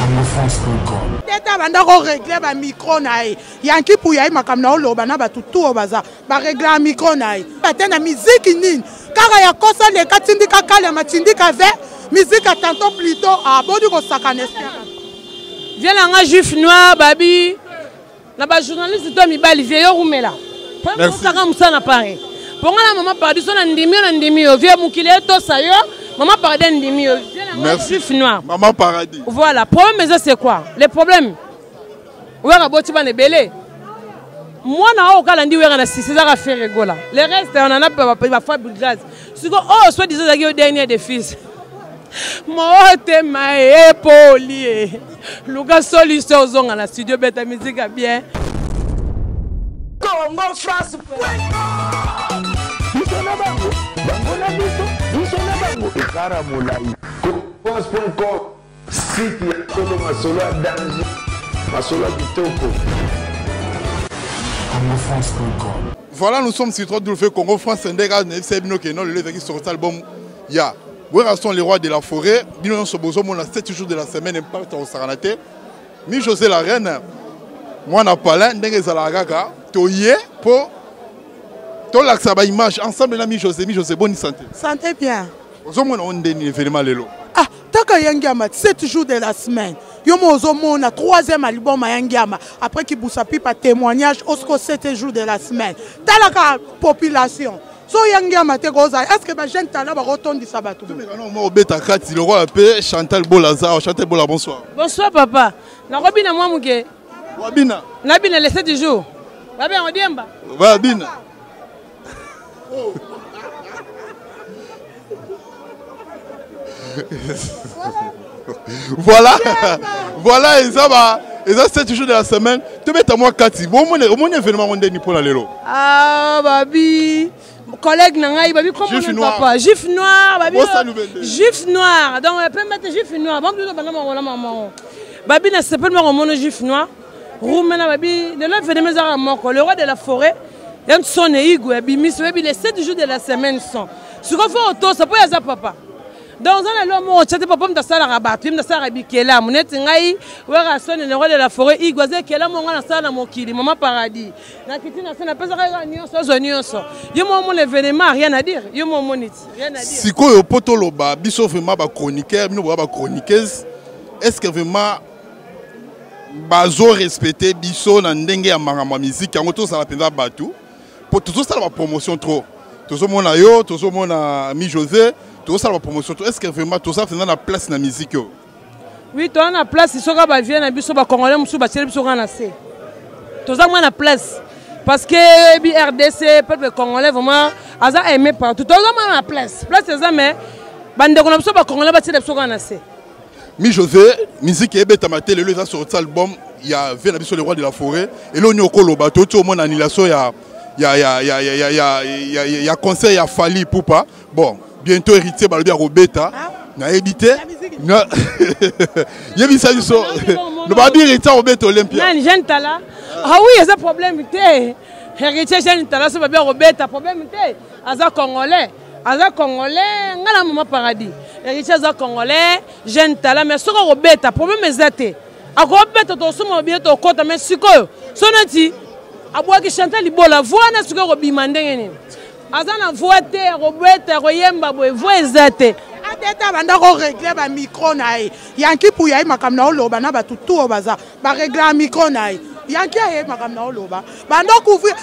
congofrance.com. Teta banda ko régler ba micro na ye. Yanki Puya ye makambo na oloba na bato tout oyo baza ba régler ya micro na ye. Bate na miziki nini? Kaka ya kosa leka tindika kalema tindika ve musique ya tantôt plutôt abodi kosakana espère. Viens na nga juif noir babi na ba journaliste to mibali vie yo rumela osaka mosala na paris mpo nga na mama paradiso na ndimi yo na ndimi yo vie mokili etosa yo mama paradis ndimi yo juif noir mama paradis voilà problème eza c'est quoi le problème wera boti bana ebele mwana oyo okala ndi wera na sisi ezaka Ferre Gola le reste on en a bafabrigas siko oyo soit disant ezalaki yo dernier de fils motema epoli e luka solution ozonga na studio beta musique ya bien. Congo France. Biso na bango, bango na biso, biso na bango. Ekara molai. France.com site ya solo masolo ya danger, masolo ya kitoko. CongoFrance.com. Voilà, nous sommes sur 3W Congo France Ndeka na bino ke non lelo ezalaki sorti album ya Werrason le roi de la forêt bino nyonso bozomona 7 jours de la semaine impact akosakana te mi José la reine mwana palin ndenge ezalaka kaka toye mpo tolakisa baimage ensemble na mi José. Mi José, boni santé? Santé bien. Ozomona o ndeni événement lelo? Ah, taka yangiama 7 jours de la semaine yo mo ozomona troisième album ya Ngiama après kibusa pipa témoignage osco 7 jours de la semaine talaka population so ya Ngiama te kozala est ce que bajeune tala bakotondisa bato? Mo obeta kati lokola mpe Chantal Bola. Chantal Bola, bonsoir. Bonsoir papa, nakobina mwa moke. Wabina. Nabina le 7 jours babengo diemba. Wabina. Voilà, voilà, eza ba eza 7 jours de la semaine tobeta mwa kati. Omoni événement ngo ndeni mpona lelo? Ah, babi collègue na ngai babi Juif noir. Papa juif noir babi. Bosani bende. Juif noir donc pembe te, juif noir bambiso banda mangola mama babi na sepeli moko mono juif noir rumena babi. Lelo événement ezaka moko le roi de la forêt ya nsone igwe abimisi oyebi les 7 jours de la semaine son sikoyo fo otosa mpo aza papa. Donc oza na eloko moko otya te papa moto asalaka bato ye moto asalaka bikelamu neti ngai Werrason le roi de la forêt igwe aza ekelamu ngo nasala na mokili mama paradis nakiti na se napesaka kaka nyonso azwa nyonso yo mo omona événement, rien à dire, yo mo omoni ti rien à dire. Sikoyo mpo toloba biso vraiment bachroniqueur, bino boya bachroniqueuse, est ce que vraiment bazorespecte biso na ndenge ya makambo ya miziki yango? Tozala mpenza bato mpo tozosala bapromotion trop, tozomona yo, tozomona mi José, tozosala bapromotion trop. Est ce que vraiment toza mpenza na place na miziki oyo? Oui, toza na place. Soki bavie na biso bacongolais mosusu batieli biso kaka na se, toza mwa na place parce que oyebi RDC, peuple congolais vraiment aza aimé partout. Toza mwa na place, place eza, mais bandeko na biso bacongolais batiela biso kaka na se. Mi José, musique ebetama te lelo, eza sorti album ya vie na biso le roi de la forêt. Eloko nini okoloba? Toti omona annulation ya concert ya Fally Ipupa. Bon, bientôt Héritier balobi akobeta, nayebi te, yebisa biso. Babi Héritier akobeta Olympia. Nani, jeune tala? Ah oui, eza problème te. Héritier jeune tala so babi akobeta, problème te, aza congolais, aza congolais. Nga na mama paradis, Héritier aza congolais jeune tala, mais soki akobeta, problème eza te, akobeta, tosomba biye tokota. Mais sikoyo so neti abwaki Chantal Libola voi wana, sikoyo kobima ndenge nini? Aza na voi te ya kobeta ya koyemba boye, voi eza te. Ateta banda korégler bamicro na ye. Yanki Puya ye makambo na oloba na bato tu oyo baza barégler ya micro na ye. Yanki aye makambo na oloba banda couvrir.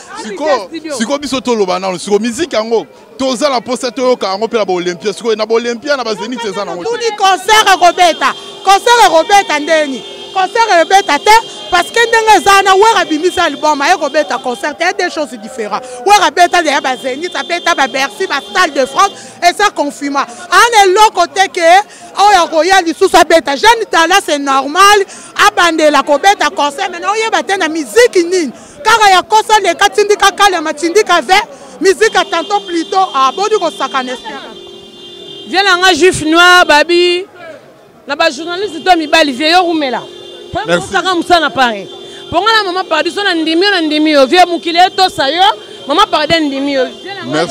Sikoyo biso toloba nano, sikoyo miziki yango toza na mposa toyoka yango mpe na baolympia. Sikoyo na baolympia na bazénith eza nango te. Tuni concert ekobeta, concert ekobeta ndeni? Concert ebeta te parce que ndenge eza wana, Wera abimisi album, aye kobeta concert te, deux choses différent. Wera abeta deya bazénith, abeta babercy, basalle de France, eza confirma ana eloko te ke oyo akoya lisusu abeta. Jeune tala, c'est normal abandela kobeta concert, mais oyeba te na miziki nini kaka ya kosa leka tindika kalema tindika ve musique ya tantôt plutôt abodi kosakana espère. Vie na nga juif noir babi na bajournaliste to mibali vie yo rumela osaka mosala na paris mpo nga na mama paradis so na ndimi yo na ndimi yo vie mokili etosa yo mama paradis ndimi yo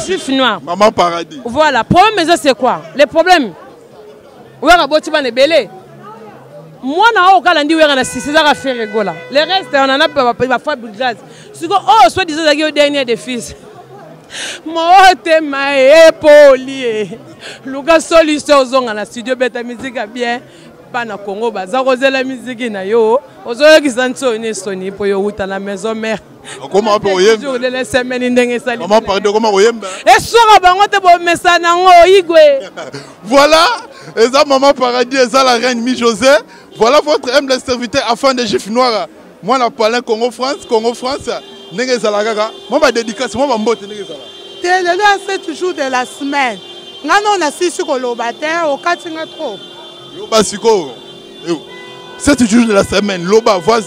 juif noir. Mama paradis. Voilà, problème eza c'est quoi le problème? Wera boti bana ebele. Mwana oyo okalandi Wera na sisi ezaka Ferre Gola. Le reste on en a ba Fabregas. Siko oyo soit disant ezalaki yo dernier des fils. Motema epoli e. Luka solution ozonga na studio beta musique ya bien. Bana Congo baza kozela musique na yo. Ozoyokisa nsoni esoni mpo yo wuta na maison mère. Okoma wapi koyemba? Jour de la semaine ndenge esali. Maman pardon okoma koyemba? Eswaka bango te bomesana yango igwe. Voilà, eza maman paradis, eza la reine Mi José. Voilà votre humble serviteur afin de Gif Noir. Moi na palin Congo France, Congo France. Ndenge ezala kaka. Moi ba dédicace, moi ba mbote ndenge ezala. Te lelo ya 7 jours de la semaine. Nga no na sisi koloba te, okati nga trop. Loba sikoyo. 7 jours de la semaine, loba voici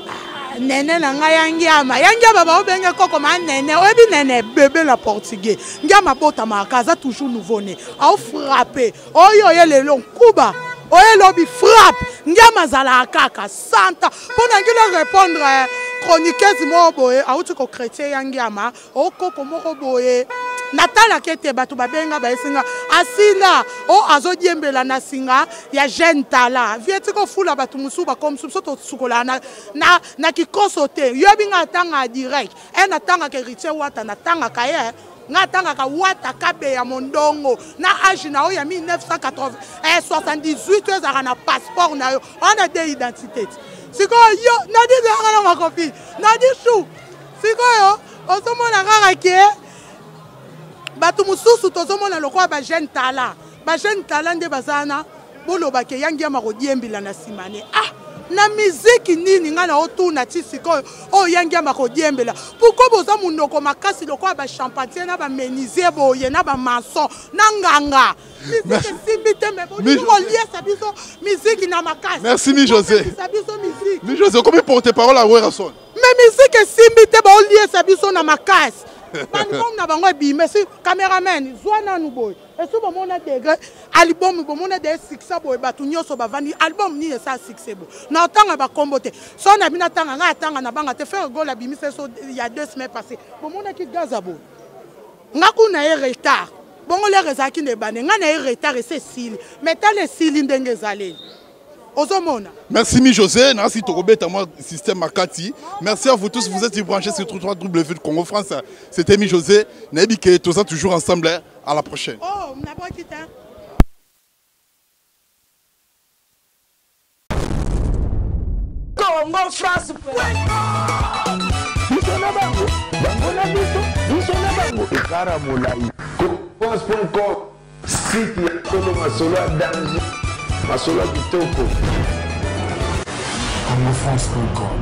ah, nene na ngai ya ngiama ya ngiama baobenge koko ma nene oyebi nene bebe na portugais ngiama abotamaka aza toujours nouveau ne aofrappe oyo oye lelo nkuba oye lobi frappe ngiama azalaka kaka santa mpo na ngi na répondre eh, chroniqueuse moko boye auti kochrétien ya ngiama okoko moko boye natalaka ete bato babenga bayesi nga asila o azodiembela na singa ya jeune tala vie tika ofula bato mosusu bakomi biso tosukolaka na, na, na kikoso te yoyebi nga atangaka direct e natangaka héritier wata natangaka ye nga atangaka wata kabeya mondongo na age na yo ya 1978 eh, oyo ezalaka na passeport na yo wana de identité ti sikoyo yo nadi ezalaka na makofi nadi chou sikoyo ozomona kaka ke bato mosusu tozomona lokola bajeune tala bajeune tala nde baza wana boloba ke yangi yama kodiembela na nsima ne ah na miziki nini ngai naotuna ti sikoyo oyo yangi yama kodiembela pourkui boza monoko makasi lokola bachampantier na bamenisier boye na bamaçon na nganga miziki esimbi te me bolingi koliesa biso miziki na makasi merci mi josé biso miziki mi josé okomi porte parole ya werrason me miziki esimbi te baoliesa biso na makasi album na bango ebima esi cameraman zwa nanu boye esi bomona degre album bomona de succès boye bato nyonso bavandi album nini esala succès boye na otanga bakombo te so na bino atanga ngai atanga na banga te Ferre Gola abimisa so ya deux semaines passé bomonaki gaza boye nga kuna ye retard bongo lere ezalaki na ebande ngai na ye retard esi esili mais tala esili ndenge ezaleli ozomona. Merci Mi José, nasi tokobeta moi système Makati. Merci à vous tous, vous êtes branchés sur 3W Congo France. C'était Mi José, nayebi que toza toujours ensemble. À la prochaine. Oh, nabwaki te. Congo France. Biso na bango, bango na biso, biso na bango. Ekara molai. France.com site ya solo masolo ya danger, masolo ya kitoko. congofrance.com.